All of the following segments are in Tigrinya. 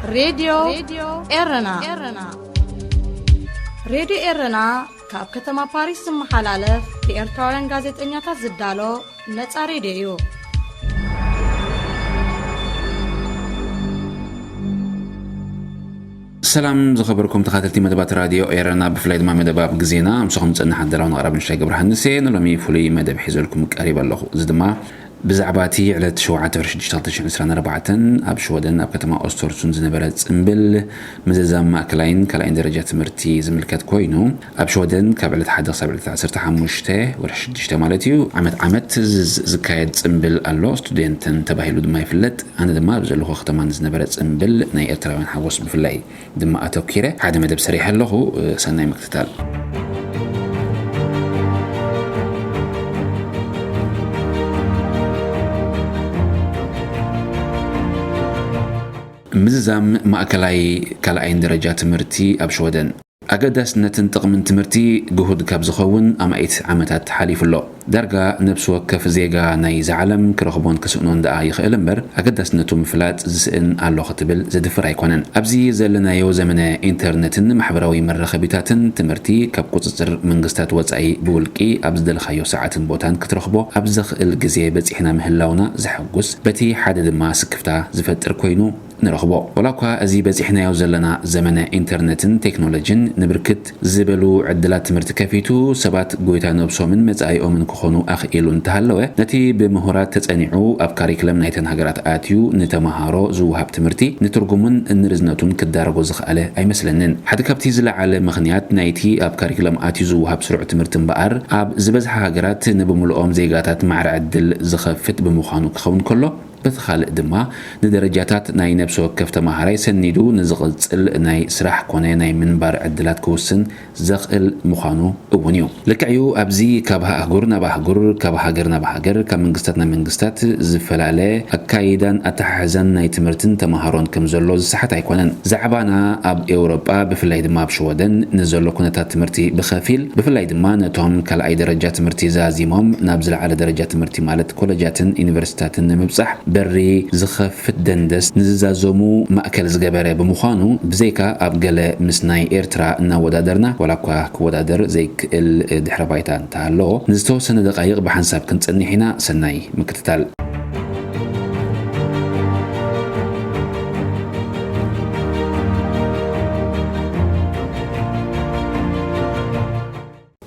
ሬድዮ ኤረና። ሬድዮ ኤረና ካብ ከተማ ፓሪስ ዝመሓላለፍ ብኤርትራውያን ጋዜጠኛታት ዝዳሎ ነጻ ሬድዮ እዩ። ሰላም ዝኸበርኩም ተኻተልቲ መደባት ራድዮ ኤረና፣ ብፍላይ ድማ መደብ ኣብ ግዜና፣ ምሳኹም ዝጸንሕ ኣዳላውን ኣቕራብን ሽሻይ ገብረሃንስ እየ። ንሎሚ ፍሉይ መደብ ሒዘልኩም ቀሪበ ኣለኹ። እዚ ድማ ብዛዕባ እቲ ዕለት ሸውዓተ ወርሒ ሽዱሽተ ክልተ ሽሕን ዕስራን ኣርባዕተን ኣብ ሽወደን ኣብ ከተማ ኦስተርሱንድ ዝነበረ ጽምብል ምዝዛም ማእከላይን ካልኣይን ደረጃ ትምህርቲ ዝምልከት ኮይኑ፣ ኣብ ሽወደን ካብ ዕለት ሓደ ክሳብ ዕለት ዓሰርተ ሓሙሽተ ወርሒ ሽዱሽተ ማለት እዩ፣ ዓመት ዓመት ዝ-፣ ዝካየድ ጽምብል ኣሎ። ስቱዴንተን ተባሂሉ ድማ ይፍለጥ። ኣነ ድማ ኣብ ዘለኹ ከተማ ንዝነበረ ጽምብል ናይ ኤርትራውያን ሓጎስ ብፍላይ ድማ ኣተኲረ ሓደ መደብ ሰሪሐ ኣለኹ። ሰናይ ምክትታል። ምዝዛም ማእከላይ ካልኣይን ደረጃ ትምህርቲ ኣብ ሽወደን። ኣገዳስነትን ጥቕምን ትምህርቲ ግሁድ ካብ ዝኸውን ኣማኢት ዓመታት ሓሊፉ ኣሎ። ዳርጋ ነብሲ ወከፍ ዜጋ ናይዛ ዓለም ክረኽቦን ክስእኖን ደኣ ይኽእል እምበር፣ ኣገዳስነቱ ምፍላጥ ዝስእን ኣሎ ክትብል ዘድፍር ኣይኮነን። ኣብዚ ዘለናዮ ዘመነ ኢንተርነትን ማሕበራዊ መራኸቢታትን ትምህርቲ ካብ ቁጽጽር መንግስታት ወጻኢ ብውልቂ ኣብ ዝደለኻዮ ሰዓትን ቦታን ክትረኽቦ ኣብ ዘኽእል ግዜ በጺሕና ምህላውና ዘሐጉስ፣ በቲ ሓደ ድማ ስክፍታ ዝፈጥር ኮይኑ ንረኽቦ። ዋላ እኳ እዚ በጺሕናዮ ዘለና ዘመነ ኢንተርነትን ቴክኖሎጂን ንብርክት ዝበሉ ዕድላት ትምህርቲ ከፊቱ፣ ሰባት ጎይታ ነብሶምን መጻኢኦምን ክኾኑ ኣኽኢሉ እንተሃለወ፣ ነቲ ብምሁራት ተጸኒዑ ኣብ ካሪክለም ናይተን ሃገራት ኣትዩ ንተመሃሮ ዝወሃብ ትምህርቲ ንትርጉሙን ንርዝነቱን ክዳረጎ ዝኸኣለ ኣይመስለንን። ሓደ ካብቲ ዝለዓለ ምኽንያት ናይቲ ኣብ ካሪክለም ኣትዩ ዝወሃብ ስሩዕ ትምህርቲ እምበኣር፣ ኣብ ዝበዝሓ ሃገራት ንብምልኦም ዜጋታት ማዕረ ዕድል ዝኸፍት ብምዃኑ ክኸውን ከሎ፣ በቲ ካልእ ድማ፣ ንደረጃታት ናይ ነብሲ ወከፍ ተመሃራይ ሰኒዱ ንዝቕጽል ናይ ስራሕ ኮነ ናይ ምንባር ዕድላት ክውስን ዘኽእል ምዃኑ እውን እዩ። ልክዕ እዩ፣ ኣብዚ ካብ ኣህጉር ናብ ኣህጉር፣ ካብ ሃገር ናብ ሃገር፣ ካብ መንግስታት ናብ መንግስታት ዝፈላለ ኣካይዳን ኣተሓሕዛን ናይ ትምህርትን ተመሃሮን ከም ዘሎ ዝሰሓት ኣይኮነን። ዛዕባና ኣብ ኤውሮጳ፣ ብፍላይ ድማ ኣብ ሽወደን፣ ንዘሎ ኩነታት ትምህርቲ ብኸፊል፣ ብፍላይ ድማ ነቶም ካልኣይ ደረጃ ትምህርቲ ዛዚሞም ናብ ዝለዓለ ደረጃ ትምህርቲ ማለት ኮለጃትን ዩኒቨርሲታትን ንምብጻሕ በሪ ዝኸፍት ደንደስ ንዝዛዘሙ ማእከል ዝገበረ ብምዃኑ፣ ብዘይካ ኣብ ገለ ምስ ናይ ኤርትራ እናወዳደርና፣ ዋላ እኳ ክወዳደር ዘይክእል ድሕረ ባይታ እንተሃለዎ፣ ንዝተወሰነ ደቃይቕ ብሓንሳብ ክንጸንሕ ኢና። ሰናይ ምክትታል።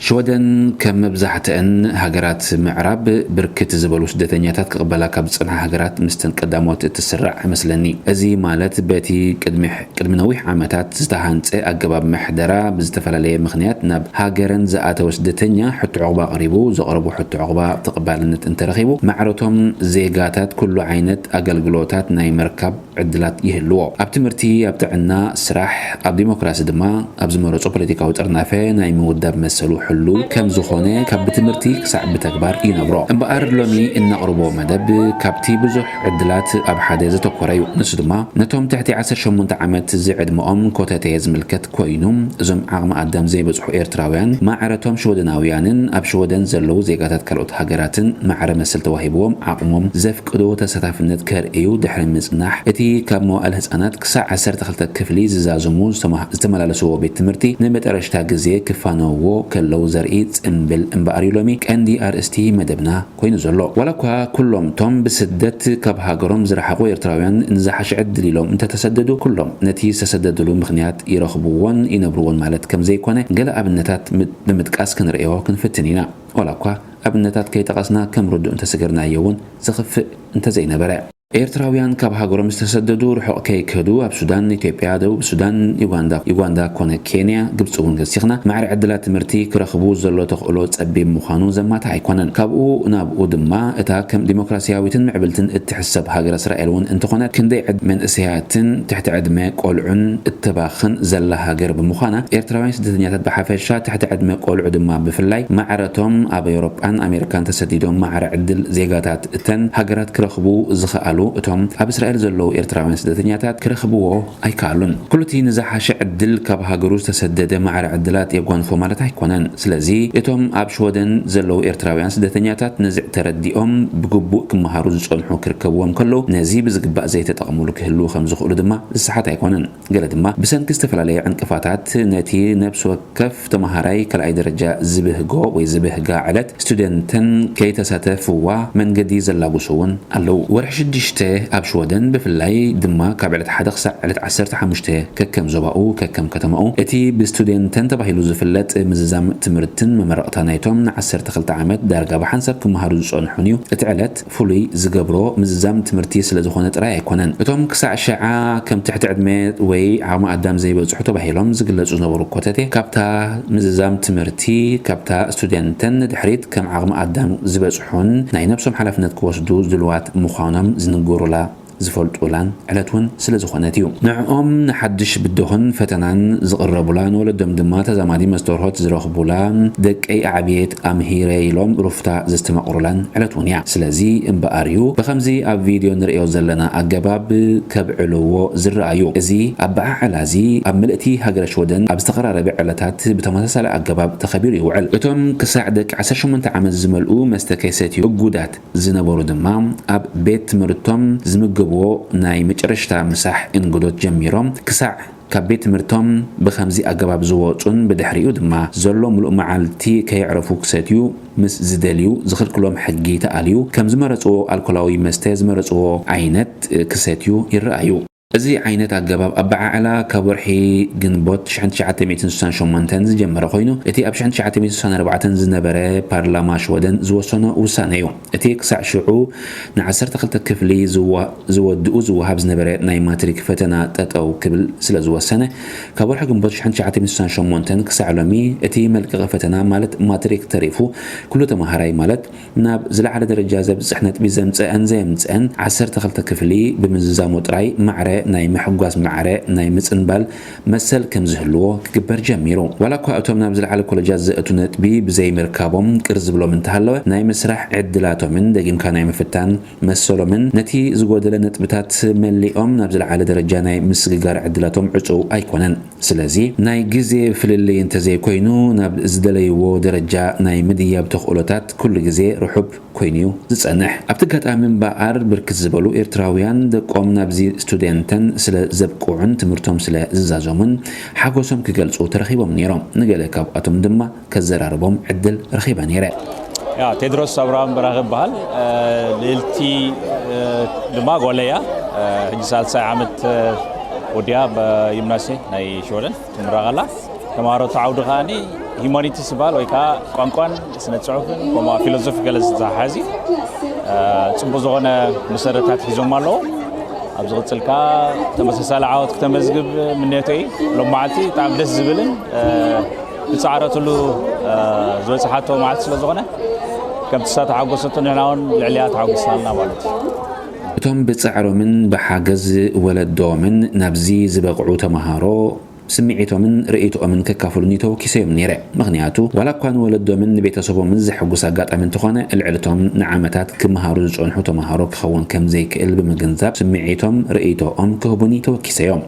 ሽወደን ከም መብዛሕትአን ሃገራት ምዕራብ ብርክት ዝበሉ ስደተኛታት ክቕበላ ካብ ዝጸንሓ ሃገራት ምስተን ቀዳሞት እትስራዕ እመስለኒ። እዚ ማለት በቲ ቅድሚ ቅድሚ ነዊሕ ዓመታት ዝተሃንጸ ኣገባብ ምሕደራ ብዝተፈላለየ ምኽንያት ናብ ሃገረን ዝኣተወ ስደተኛ ሕቶ ዕቑባ ኣቕሪቡ፣ ዘቕረቦ ሕቶ ዕቑባ ተቐባልነት እንተረኺቡ፣ ማዕረቶም ዜጋታት ኩሉ ዓይነት ኣገልግሎታት ናይ ምርካብ ዕድላት ይህልዎ። ኣብ ትምህርቲ፣ ኣብ ጥዕና፣ ስራሕ፣ ኣብ ዲሞክራሲ ድማ ኣብ ዝመረጾ ፖለቲካዊ ጥርናፈ ናይ ምውዳብ መሰሉ ሕሉ ከም ዝኾነ ካብ ብትምህርቲ ክሳዕ ብተግባር ይነግሮ። እምበኣር ሎሚ እነቕርቦ መደብ ካብቲ ብዙሕ ዕድላት ኣብ ሓደ ዘተኮረ እዩ። ንሱ ድማ ነቶም ትሕቲ ዓሰርተ ሸሞንተ ዓመት ዝዕድመኦም ኮተቴ ዝምልከት ኮይኑ፣ እዞም ዓቕሚ ኣዳም ዘይበጽሑ ኤርትራውያን ማዕረቶም ሽወደናውያንን ኣብ ሽወደን ዘለዉ ዜጋታት ካልኦት ሃገራትን ማዕረ መሰል ተዋሂብዎም ዓቕሞም ዘፍቅዶ ተሳታፍነት ከርእዩ ድሕሪ ምጽናሕ፣ እቲ ካብ መዋእለ ህጻናት ክሳዕ ዓሰርተ ክልተ ክፍሊ ዝዛዘሙ ዝተማ-፣ ዝተመላለስዎ ቤት ትምህርቲ ንመጠረሽታ ግዜ ክፋነውዎ ከለዉ ዘርኢ ጽምብል እምበኣር እዩ ሎሚ ቀንዲ ኣርእስቲ መደብና ኮይኑ ዘሎ። ዋላ እኳ ኩሎም እቶም ብስደት ካብ ሃገሮም ዝረሓቑ ኤርትራውያን ንዝሓሸ ዕድል ኢሎም እንተተሰደዱ፣ ኩሎም ነቲ ዝተሰደድሉ ምኽንያት ይረኽብዎን ይነብርዎን ማለት ከም ዘይኮነ፣ ገለ ኣብነታት ም-፣ ብምጥቃስ ክንርእዮ ክንፍትን ኢና። ዋላ እኳ ኣብነታት ከይጠቐስና ከም ርዱእ እንተሰገርናዮ እውን ዘኽፍእ እንተዘይነበረ። ኤርትራውያን ካብ ሃገሮም ዝተሰደዱ ርሑቕ ከይከዱ ኣብ ሱዳን፣ ኢትዮጵያ፣ ደቡብ ሱዳን፣ ዩጋንዳ፣ ዩጋንዳ ኮነ ኬንያ፣ ግብጺ እውን ገሲኽና ማዕረ ዕድላት ትምህርቲ ክረኽቡ ዘሎ ተኽእሎ ጸቢብ ምዃኑ ዘማትእ ኣይኮነን። ካብኡ ናብኡ ድማ እታ ከም ዲሞክራሲያዊትን ምዕብልትን እትሕሰብ ሃገረ እስራኤል እውን እንተኾነት ክንደይ ዕድ-፣ መንእሰያትን ትሕቲ ዕድመ ቆልዑን እተባኽን ዘላ ሃገር ብምዃና፣ ኤርትራውያን ስደተኛታት ብሓፈሻ ትሕቲ ዕድመ ቆልዑ ድማ ብፍላይ ማዕረቶም ኣብ ኤውሮጳን ኣሜሪካን ተሰዲዶም ማዕረ ዕድል ዜጋታት እተን ሃገራት ክረኽቡ ዝኸኣሉ እቶም ኣብ እስራኤል ዘለዉ ኤርትራውያን ስደተኛታት ክረኽብዎ ኣይከኣሉን። ኩሉቲ ንዝሓሸ ዕድል ካብ ሃገሩ ዝተሰደደ ማዕረ ዕድላት የጓንፎ ማለት ኣይኮነን። ስለዚ እቶም ኣብ ሽወደን ዘለዉ ኤርትራውያን ስደተኛታት ነዚ ተረዲኦም ብግቡእ ክመሃሩ ዝጸንሑ ክርከብዎም ከለዉ ነዚ ብዝግባእ ዘይተጠቕምሉ ክህልዉ ከም ዝኽእሉ ድማ ዝሰሓት ኣይኮነን። ገለ ድማ ብሰንኪ ዝተፈላለየ ዕንቅፋታት ነቲ ነብሲ ወከፍ ተመሃራይ ካልኣይ ደረጃ ዝብህጎ ወይ ዝብህጋ ዕለት ስቱደንተን ከይተሳተፍዋ መንገዲ ዘላግሱ እውን ኣለዉ። ወርሒ ሽዱሽተ ኣብ ሽወደን ብፍላይ ድማ ካብ ዕለት ሓደ ክሳዕ ዕለት ዓሰርተ ሓሙሽተ ከከም ዞባኡ ከከም ከተማኡ እቲ ብስቱደንተን ተባሂሉ ዝፍለጥ ምዝዛም ትምህርትን መመረቕታ ናይቶም ንዓሰርተ ክልተ ዓመት ዳርጋ ብሓንሳብ ክመሃሩ ዝጸንሑን እዩ። እቲ ዕለት ፍሉይ ዝገብሮ ምዝዛም ትምህርቲ ስለ ዝኾነ ጥራይ ኣይኮነን። እቶም ክሳዕ ሽዓ ከም ትሕቲ ዕድመ ወይ ዓቕሚ ኣዳም ዘይበጽሑ ተባሂሎም ዝግለጹ ዝነበሩ ኮተቴ ካብታ ምዝዛም ትምህርቲ ካብታ ስቱደንተን ንድሕሪት ከም ዓቕሚ ኣዳም ዝበጽሑን ናይ ነብሶም ሓላፍነት ክወስዱ ድልዋት ምዃኖም ዝንገሩላ ዝፈልጡላን ዕለት እውን ስለ ዝኾነት እዩ። ንዕኦም ንሓድሽ ብድሆን ፈተናን ዝቕረቡላ ንወለዶም ድማ ተዛማዲ መስተርሆት ዝረኽቡላ ደቀይ ኣዕብየት ኣምሂረ ኢሎም ሩፍታ ዘስተማቕሩላን ዕለት እውን እያ። ስለዚ እምበኣር እዩ ብኸምዚ ኣብ ቪድዮ ንርእዮ ዘለና ኣገባብ ከብዕልዎ ዝረኣዩ። እዚ ኣበዓዕላ እዚ ኣብ ምልእቲ ሃገረ ሽወደን ኣብ ዝተቐራረበ ዕለታት ብተመሳሳሊ ኣገባብ ተኸቢሩ ይውዕል። እቶም ክሳዕ ደቂ ዓሰርተ ሸሞንተ ዓመት ዝመልኡ መስተ ከይሰትዩ እጉዳት ዝነበሩ ድማ ኣብ ቤት ትምህርቶም ዝምገብዎ ናይ መጨረሽታ ምሳሕ እንግዶት ጀሚሮም ክሳዕ ካብ ቤት ትምህርቶም ብኸምዚ ኣገባብ ዝወጹን ብድሕሪኡ ድማ ዘሎ ምሉእ መዓልቲ ከየዕረፉ ክሰትዩ ምስ ዝደልዩ ዝኽልክሎም ሕጊ ተኣልዩ ከም ዝመረጽዎ ኣልኮላዊ መስተ ዝመረጽዎ ዓይነት ክሰትዩ ይረኣዩ። እዚ ዓይነት ኣገባብ ኣበዓዕላ ካብ ወርሒ ግንቦት ሽሕን ትሽዓተ ሚእትን ስሳን ሸሞንተን ዝጀመረ ኮይኑ እቲ ኣብ ሽሕን ትሽዓተ ሚእትን ስሳን ኣርባዕተን ዝነበረ ፓርላማ ሽወደን ዝወሰኖ ውሳነ እዩ። እቲ ክሳዕ ሽዑ ንዓሰርተ ክልተ ክፍሊ ዝዋ- ዝወድኡ ዝወሃብ ዝነበረ ናይ ማትሪክ ፈተና ጠጠው ክብል ስለ ዝወሰነ ካብ ወርሒ ግንቦት ሽሕን ትሽዓተ ሚእትን ስሳን ሸሞንተን ክሳዕ ሎሚ እቲ መልቀቒ ፈተና ማለት ማትሪክ ተሪፉ ኩሉ ተመሃራይ ማለት ናብ ዝለዓለ ደረጃ ዘብጽሕ ነጥቢ ዘምጸአን ዘየምጸአን ዓሰርተ ክልተ ክፍሊ ብምዝዛሙ ጥራይ ማዕረ ናይ ምሕጓስ ማዕረ ናይ ምጽንባል መሰል ከም ዝህልዎ ክግበር ጀሚሩ። ዋላ እኳ እቶም ናብ ዝለዓለ ኮለጃት ዘእቱ ነጥቢ ብዘይምርካቦም ቅር ዝብሎም እንተሃለወ ናይ ምስራሕ ዕድላቶምን ደጊምካ ናይ ምፍታን መሰሎምን ነቲ ዝጎደለ ነጥብታት መሊኦም ናብ ዝለዓለ ደረጃ ናይ ምስግጋር ዕድላቶም ዕጹው ኣይኮነን። ስለዚ ናይ ግዜ ፍልልይ እንተዘይኮይኑ ናብ ዝደለይዎ ደረጃ ናይ ምድያብ ተኽእሎታት ኩሉ ግዜ ርሑብ ኮይኑ እዩ ዝጸንሕ። ኣብቲ ኣጋጣሚ እምበኣር ብርክት ዝበሉ ኤርትራውያን ደቆም ናብዚ ስቱደንተን ስለ ዘብቅዑን ትምህርቶም ስለ ዝዛዘሙን ሓጎሶም ክገልጹ ተረኺቦም ነይሮም። ንገለ ካብኣቶም ድማ ከዘራርቦም ዕድል ረኺበ ነይረ። ያ ቴድሮስ ኣብርሃም በራኺ ይበሃል። ልእልቲ ድማ ጓለያ ሕጂ ሳልሳይ ዓመት ወዲያ ብዩምናሴ ናይ ሽወደን ትምረቕ ኣላ። ተምሃሮቶ ዓውዲ ከዓኒ ሂማኒቲስ ዝበሃል ወይ ከዓ ቋንቋን ስነ ፅሑፍን ከምኡ ፊሎዞፊ ገለ ዝሓዚ ፅቡቅ ዝኾነ መሰረታት ሒዞም ኣለዉ። ኣብ ዝቕፅል ከዓ ተመሳሳሊ ዓወት ክተመዝግብ ምንየቶ እዩ። ሎም መዓልቲ ብጣዕሚ ደስ ዝብልን ዝፃዕረትሉ ዝበፅሓቶ መዓልቲ ስለ ዝኾነ ከምቲ እሳ ተሓጎሰቶ ንሕና እውን ልዕሊያ ተሓጉስና ኣለና ማለት እዩ። እቶም ብጻዕሮምን ብሓገዝ ወለዶምን ናብዚ ዝበቕዑ ተመሃሮ ስምዒቶምን ርእይቶኦምን ከካፍሉኒ ተወኪሰ እዮም ነይረ። ምኽንያቱ ዋላ እኳ ንወለዶምን ንቤተሰቦምን ዘሐጉስ ኣጋጣሚ እንተኾነ፣ ልዕሊ እቶም ንዓመታት ክመሃሩ ዝጸንሑ ተመሃሮ ክኸውን ከም ዘይክእል ብምግንዛብ ስምዒቶም ርእይቶኦም ክህቡኒ ተወኪሰ እዮም።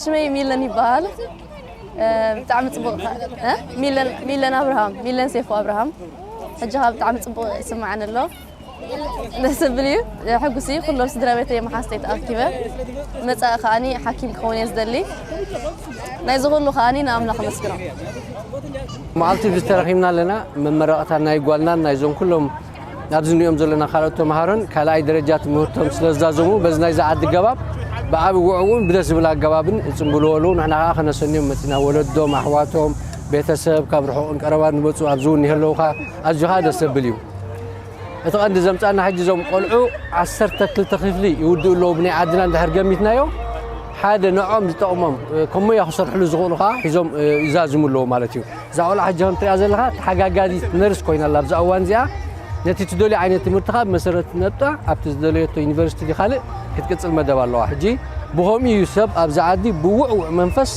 ሽመይ ሚለን ይበሃል። ብጣዕሚ ፅቡቅ ሚለን ሚለን ኣብርሃም ሚለን ሴፎ ኣብርሃም ሕጂ ከዓ ብጣዕሚ ፅቡቅ ይስማዓኒ ኣሎ። ደስ ዝብል እዩ። ሕጉስ እዩ። ኩሎም ስድራ ቤተይ መሓዝተይ ተኣኪበ መፃኢ ከዓኒ ሓኪም ክኸውን እየ ዝደሊ። ናይዚ ኩሉ ከዓኒ ንኣምላኽ ኣመስግኖ። መዓልቲ እዚ ተረኺብና ኣለና። መመረቕታ ናይ ጓልናን ናይዞም ኩሎም ኣብዚ ንሪኦም ዘለና ካልኦት ተምሃሮን ካልኣይ ደረጃ ትምህርቶም ስለ ዝዛዘሙ በዚ ናይዚ ዓዲ ገባብ ብዓቢ ውዕውን ብደስ ዝብል ኣገባብን ይፅምብልዎ ኣለዉ። ንሕና ከዓ ከነሰንዮም መፂና። ወለዶም፣ ኣሕዋቶም፣ ቤተሰብ ካብ ርሑቕን ቀረባን ዝመፁ ኣብዚ እውን ይህለዉ ከዓ ኣዝዩ ከዓ ደስ ዘብል እዩ። እቲ ቀንዲ ዘምፃና ሕጂ እዞም ቆልዑ ዓሰርተ ክልተ ክፍሊ ይውድኡ ኣለዉ ብናይ ዓድና እንድሕር ገሚትናዮ ሓደ ንዕኦም ዝጠቕሞም ከም ሞያ ክሰርሕሉ ዝኽእሉ ከዓ ሒዞም ይዛዝሙ ኣለዉ ማለት እዩ። እዛ ቆልዓ ሕጂ ከም ትሪኣ ዘለኻ ተሓጋጋዚት ነርስ ኮይና ኣላ ኣብዚ እዋን እዚኣ ነቲ ትደልዮ ዓይነት ትምህርቲ ከዓ ብመሰረት ነብጣ ኣብቲ ዝደለየቶ ዩኒቨርሲቲ ድዩ ካልእ ክትቅፅል መደብ ኣለዋ። ሕጂ ብኸምኡ እዩ ሰብ ኣብዚ ዓዲ ብውዕውዕ መንፈስ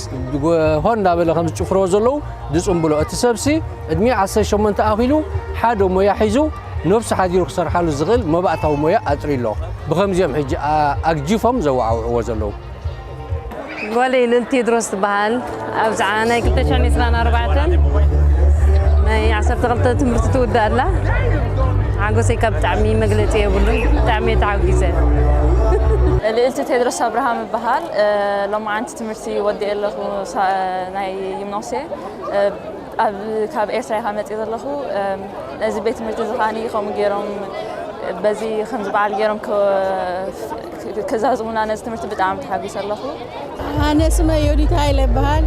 ሆ እንዳበለ ከም ዝጭፍርዎ ዘለዉ ዝፅምብሎ። እቲ ሰብሲ ዕድሚኡ ዓሰርተ ሸሞንተ ኣኺሉ ሓደ ሞያ ሒዙ ነብሱ ሓዲሩ ክሰርሓሉ ዝኽእል መባእታዊ ሞያ ኣጥርዩ ኣሎ። ብኸምዚኦም ሕጂ ኣግጂፎም ዘወዓውዕዎ ዘለዉ። ጓለይ ልእልቲ ቴድሮስ ትበሃል። ኣብዝዓ ናይ ክልተ ሽሕን ዕስራን ኣርባዕተን ናይ ዓሰርተ ክልተ ትምህርቲ ትውዳእ ኣላ። ሓጎሰይ ካብ ብጣዕሚ መግለፂ የብሉን። ብጣዕሚ ተሓጒሰ። ልእልቲ ቴድሮስ ኣብርሃም እበሃል። ሎማዓንቲ ትምህርቲ ወዲኤ ኣለኹ ናይ ዩምኖሴ። ኣብ ካብ ኤርትራ ኢኻ መፅእ ዘለኹ። ነዚ ቤት ትምህርቲ እዚ ከዓኒ ከምኡ ገይሮም በዚ ከምዚ በዓል ገይሮም ከዛዝሙና ነዚ ትምህርቲ ብጣዕሚ ተሓጒሰ ኣለኹ። ኣነ ስመ ዮዲት ሃይለ ይበሃል።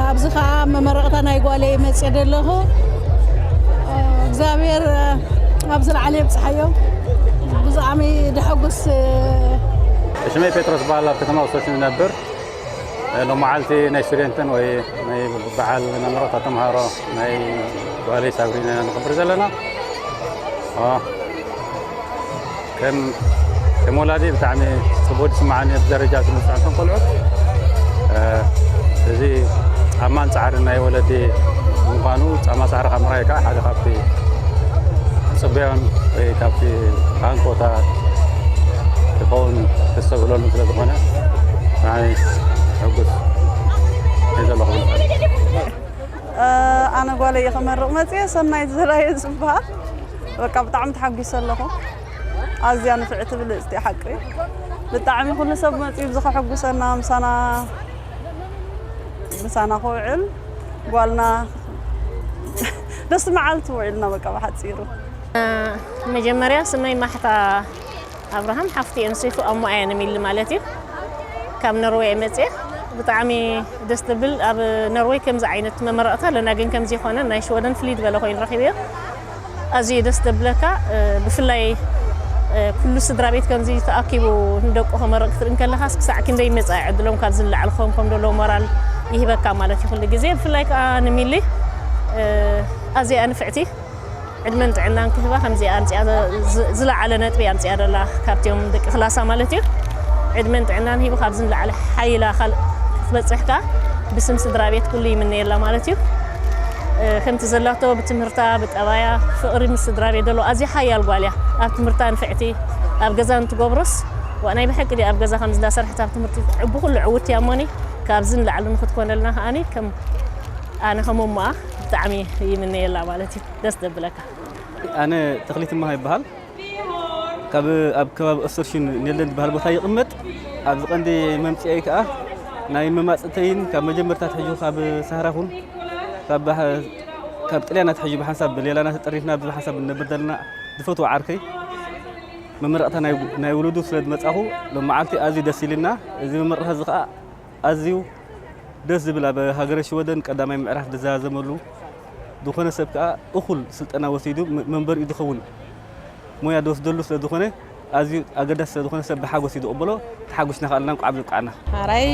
ኣብዚ ከዓ መመረቕታ ናይ ጓለይ መፅእ ዘለኹ። እግዚኣብሔር ኣብ ዝለዓለ የብፅሓዮ። ብጣዕሚ ደሐጉስ። ሽመይ ጴጥሮስ በሃል ኣብ ከተማ ውሰችን ዝነብር ሎመዓልቲ ናይ ስቱደንትን ወይ ናይ በዓል መመረቕታ ተምሃሮ ናይ ጓለይ ሳብሪና ኢና ንኽብር ዘለና። ከም ከም ወላዲ ብጣዕሚ ጽቡቅ ዝስምዓኒ ኣብ ደረጃ ዝመጽዖም ቆልዑት እዚ ጻማን ጻዕርን ናይ ወለዲ ምዃኑ ጻማ ጻዕሪ ካብ ምርኣይ ከዓ ሓደ ካብቲ ጽበዮን ወይ ካብቲ ሃንቆታ ክኸውን ክሰብለሉ ስለ ዝኾነ ብጣዕሚ ሕጉስ እየ ዘለኹ። ኣነ ጓለይ እየ ከመርቕ መፅየ ሰናይት ዘራየ ዝበሃል በቃ ብጣዕሚ ተሓጒሰ ኣለኹ። ኣዝያ ንፍዕቲ ብልፅቲ ሓቂ ብጣዕሚ ኩሉ ሰብ መፅዩ ብዚ ከሐጉሰና ምሳና ምሳና ክውዕል ጓልና ደስ መዓልቲ ውዒልና በቃ ብሓፂሩ። መጀመርያ ስመይ ማሕታ ኣብርሃም ሓፍቲ እየ ንሴፉ ኣሞ ኣየ ንሚሊ ማለት እዩ። ካብ ኖርወይ እየ መፅየ። ብጣዕሚ ደስ ትብል ኣብ ኖርወይ ከምዚ ዓይነት መመረቕታ ኣለና ግን ከምዚ ይኮነ ናይ ሽወደን ፍልይ ዝበለ ኮይኑ ረኪብዮ። ኣዝዩ ደስ ደብለካ ብፍላይ ኩሉ ስድራ ቤት ከምዚ ተኣኪቡ ንደቁ ከመረቅ ክትርኢ እንከለካስ ክሳዕ ክንደይ መፃኢ ዕድሎም ካብዚ ንላዕሊ ክኸውን ከም ዘለዎ ሞራል ይህበካ ማለት እዩ ኩሉ ግዜ ብፍላይ ከዓ ንሚሊ ኣዝያ ንፍዕቲ ዕድመን ጥዕናን ክህባ ከምዚኣ ኣምፅኣ ዝለዓለ ነጥቢ ኣምፅኣ ደላ ካብቲኦም ደቂ ክላሳ ማለት እዩ። ዕድመን ጥዕናን ሂቡ ካብዚ ንላዕሊ ሓይላ ካልእ ክትበፅሕ ከዓ ብስም ስድራ ቤት ኩሉ ይምነየላ ማለት እዩ። ከምቲ ዘላቶ ብትምህርታ ብጠባያ ፍቕሪ ምስ ስድራ ቤት ደሎ ኣዝያ ሓያል ጓል እያ። ኣብ ትምህርታ ንፍዕቲ ኣብ ገዛ እንትገብሮስ ዋእ ናይ ብሓቂ ድያ ኣብ ገዛ ከምዚ እንዳሰርሐት ኣብ ትምህርቲ ብኩሉ ዕውት እያ እሞኒ ካብዚ ንላዕሊ ንክትኮነልና ከዓኒ ከም ኣነ ከም እሞኣ ብጣዕሚ ይምነየላ ማለት እዩ። ደስ ዘብለካ። ኣነ ተኽሊት እማሃ ይበሃል። ካብ ኣብ ከባቢ ኦስተርሽን ኔልደን ዝበሃል ቦታ ይቕመጥ። ኣብዚ ቀንዲ መምፅኤይ ከዓ ናይ መማፅእተይን ካብ መጀመርታ ኣትሒዙ ካብ ሳህራ ኹን ካብ ባህ- ካብ ጥልያን ኣትሒዙ ብሓንሳብ ሌላና ተጠሪፍና ኣብዚ ሓንሳብ ንነብር ዘለና ዝፈትዎ ዓርከይ መመረቕታ ናይ ናይ ውሉዱ ስለ ዝመፃኹ ሎመዓልቲ ኣዝዩ ደስ ኢልና። እዚ መመረቕታ እዚ ከዓ ኣዝዩ ደስ ዝብል ኣብ ሃገረ ሽወደን ቀዳማይ ምዕራፍ ዝዛዘመሉ ዝኾነ ሰብ ከዓ እኹል ስልጠና ወሲዱ መንበሪኡ ዝኸውን ሞያ ዝወስደሉ ስለ ዝኾነ ኣዝዩ ኣገዳሲ ስለ ዝኾነ ሰብ ብሓጎስ እዩ ዝቕበሎ። ተሓጒስና ከዓ ኣለና። እንቋዕ ኣብዚ ኣብቅዓና። ሓራይ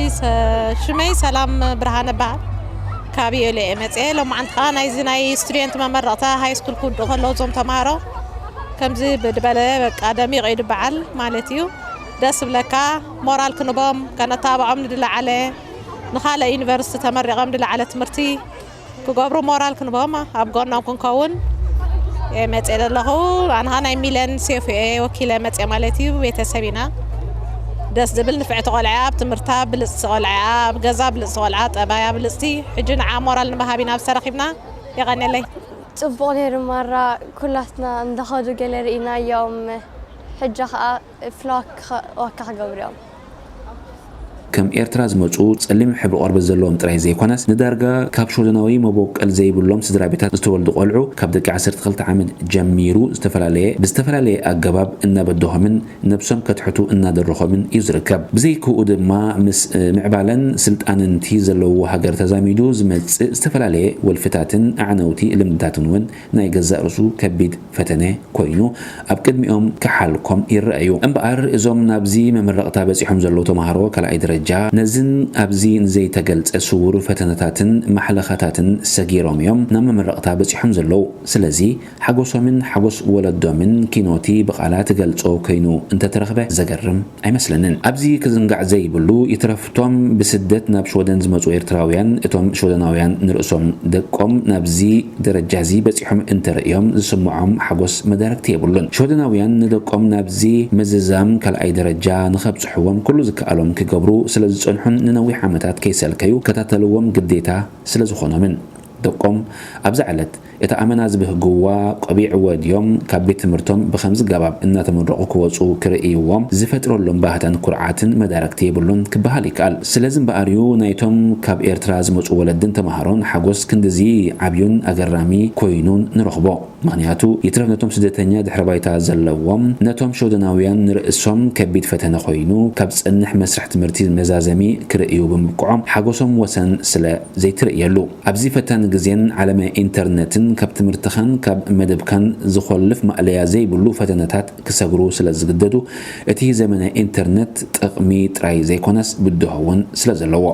ሽመይ ሰላም ብርሃነ እበሃል። ካብ ዩኤልኤ እየ መፅየ። ሎማዓንቲ ከዓ ናይዚ ናይ ስቱዴንት መመረቕታ ሃይስኩል ክውድኡ ከለዉ እዞም ተምሃሮ ከምዚ ብድበለ በቃ ደሚቕ እዩ ድበዓል ማለት እዩ። ደስ ዝብለካ ሞራል ክንቦም ከነተባብዖም ንድለዓለ ንኻልእ ዩኒቨርሲቲ ተመሪቖም ድለዓለ ትምህርቲ ክገብሩ ሞራል ክንቦም ኣብ ጎኖም ክንከውን እየ መፅየ ዘለኹ። ኣንኻ ናይ ሚለን ሴፍ እየ ወኪለ መፅየ ማለት እዩ። ቤተሰብ ኢና። ደስ ዝብል ንፍዕቲ ቆልዓ ኣብ ትምህርታ ብልፅቲ ቆልዓ ኣብ ገዛ ብልፅቲ ቆልዓ ጠባያ ብልፅቲ ሕጂ ንዓ ሞራል ንምሃብ ኢና ኣብዚ ተረኺብና። የቐንየለይ። ፅቡቕ ነይሩ ማራ ኩላትና እንዳኸዱ ገለ ርኢናዮም ሕጂ ኸዓ ፍላክ ዋካ ክገብሩ እዮም። ከም ኤርትራ ዝመጹ ጸሊም ሕብሪ ቆርበት ዘለዎም ጥራይ ዘይኮነስ ንዳርጋ ካብ ሽወደናዊ መቦቀል ዘይብሎም ስድራ ቤታት ዝተወልዱ ቆልዑ ካብ ደቂ ዓሰርተ ክልተ ዓመት ጀሚሩ ዝተፈላለየ ብዝተፈላለየ ኣገባብ እናበደሆምን ነብሶም ከትሕቱ እናደረኾምን እዩ ዝርከብ። ብዘይክኡ ድማ ምስ ምዕባለን ስልጣንን እቲ ዘለዎ ሃገር ተዛሚዱ ዝመጽእ ዝተፈላለየ ወልፍታትን ኣዕነውቲ ልምድታትን እውን ናይ ገዛእ ርእሱ ከቢድ ፈተነ ኮይኑ ኣብ ቅድሚኦም ክሓልኮም ይረኣዩ። እምበኣር እዞም ናብዚ መመረቕታ በጺሖም ዘለዉ ተምሃሮ ካልኣይ ደረጃ ደረጃ ነዝን ኣብዚ ንዘይተገልጸ ስውር ፈተነታትን ማሕለኻታትን ሰጊሮም እዮም ናብ መመረቕታ በጺሖም ዘለዉ። ስለዚ ሓጎሶምን ሓጎስ ወለዶምን ኪኖቲ ብቓላት ትገልጾ ኮይኑ እንተተረኽበ ዘገርም ኣይመስለንን። ኣብዚ ክዝንጋዕ ዘይብሉ ይትረፍቶም ብስደት ናብ ሽወደን ዝመጹ ኤርትራውያን እቶም ሽወደናውያን ንርእሶም ደቆም ናብዚ ደረጃ እዚ በጺሖም እንተርእዮም ዝስምዖም ሓጎስ መዳርግቲ የብሉን። ሽወደናውያን ንደቆም ናብዚ ምዝዛም ካልኣይ ደረጃ ንኸብጽሕዎም ኩሉ ዝከኣሎም ክገብሩ ስለ ዝጸንሑን ንነዊሕ ዓመታት ከይሰልከዩ ከታተልዎም ግዴታ ስለ ዝኾኖምን። ደቆም ኣብዛ ዕለት እታ ኣመና ዝብህግዋ ቆቢዕ ወድዮም ካብ ቤት ትምህርቶም ብኸምዚ ገባብ እናተመረቑ ክወፁ ክርእይዎም ዝፈጥረሎም ባህታን ኩርዓትን መዳረግቲ የብሉን ክበሃል ይከኣል። ስለዚ እምበኣር እዩ ናይቶም ካብ ኤርትራ ዝመፁ ወለድን ተምሃሮን ሓጎስ ክንድዚ ዓብዩን ኣገራሚ ኮይኑን ንረኽቦ። ምኽንያቱ ይትረፍ ነቶም ስደተኛ ድሕረ ባይታ ዘለዎም ነቶም ሽወደናውያን ንርእሶም ከቢድ ፈተነ ኮይኑ ካብ ዝጸንሕ መስርሕ ትምህርቲ መዛዘሚ ክርእዩ ብምብቅዖም ሓጎሶም ወሰን ስለ ዘይትርእየሉ። ኣብዚ ፈታኒ ግዜን ዓለመ ኢንተርነትን ካብ ትምህርትኻን ካብ መደብካን ዝኾልፍ ማእለያ ዘይብሉ ፈተነታት ክሰግሩ ስለ ዝግደዱ፣ እቲ ዘመነ ኢንተርነት ጥቕሚ ጥራይ ዘይኮነስ ብድሆ እውን ስለ ዘለዎ።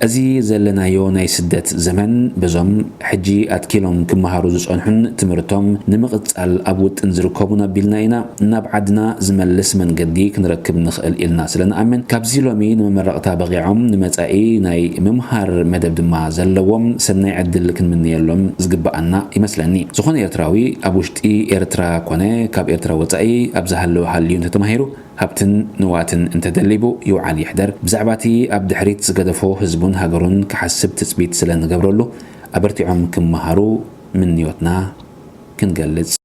እዚ ዘለናዮ ናይ ስደት ዘመን በዞም ሕጂ ኣትኪሎም ክመሃሩ ዝጸንሑን ትምህርቶም ንምቕጻል ኣብ ውጥን ዝርከቡን ኣቢልና ኢና ናብ ዓድና ዝመልስ መንገዲ ክንረክብ ንኽእል ኢልና ስለ ንኣምን፣ ካብዚ ሎሚ ንመመረቕታ በቒዖም ንመጻኢ ናይ ምምሃር መደብ ድማ ዘለዎም ሰናይ ዕድል ክንምነየሎም ዝግብኣና ይመስለኒ። ዝኾነ ኤርትራዊ ኣብ ውሽጢ ኤርትራ ኮነ ካብ ኤርትራ ወጻኢ ኣብ ዝሃለወ ሃልዩ እንተተማሂሩ ሃብትን ንዋትን እንተደሊቡ ይውዓል ይሕደር፣ ብዛዕባ እቲ ኣብ ድሕሪት ዝገደፎ ህዝቡን ሃገሩን ክሓስብ ትጽቢት ስለ ንገብረሉ፣ ኣበርቲዖም ክመሃሩ ምንዮትና ክንገልጽ